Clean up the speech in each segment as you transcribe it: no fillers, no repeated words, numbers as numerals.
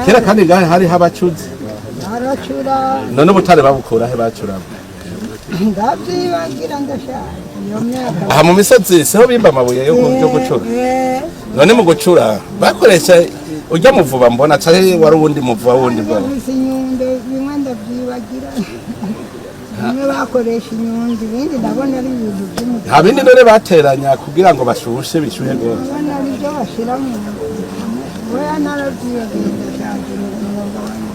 Kera kandi ngahe hariho abacuzi. Baracura. None ubutare babukura he bacuramo? Ndavyibagira, ndashaje iyo myaka. Aha mu misozi siho bimba amabuye yo gucura? Eh. None mu gucura bakoresha urya muvuba mbona, canke wari uwundi muvuba wundi mbona? Bafise inyundo. Bimwe ndavyibagira, bimwe bakoresha inyundo, ibindi ndabona ari ibintu vy'umuco. Nta bindi none bateranya kugira ngo bashushe, bishuhe rwose? Ndabona ari byo bashira mu, oya, naravyibagiye, ndashaje, umwuga wanjye.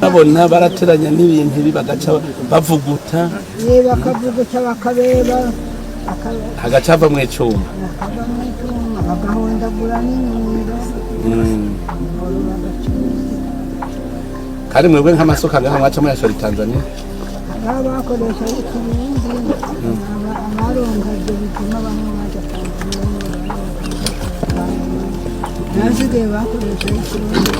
Babona barateranya n'ibintu ibi bagaca bavuguta. Bakavuguta, bakabeba. Hagaca havamwo icuma. Bakava mu icyuma, bagahondagura n'inyundo. Oro bagacura. Kandi mwebwe nk'amasuka ngaha mwaca muyashora i Tanzania? Aho bakoresha ikirundi, abaronka ibyo bituma bamwe baja Tanzania, nasigaye bakoresha ikirundi.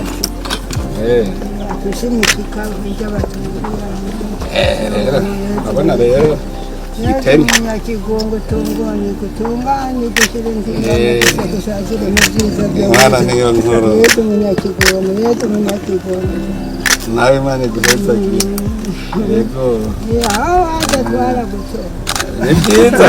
Tushimikika ibyo batubwira. Rero urabona rero iteme. Umunyakigongo tunganye gutunganye gushyira inzira dushakire mu byiza. Imana niyo nkuru. Yesu umunyakigongo, Yesu umunyakigongo. Nawe Imana iguhezagire, yego. Aho waza twaragutora. Ni byiza.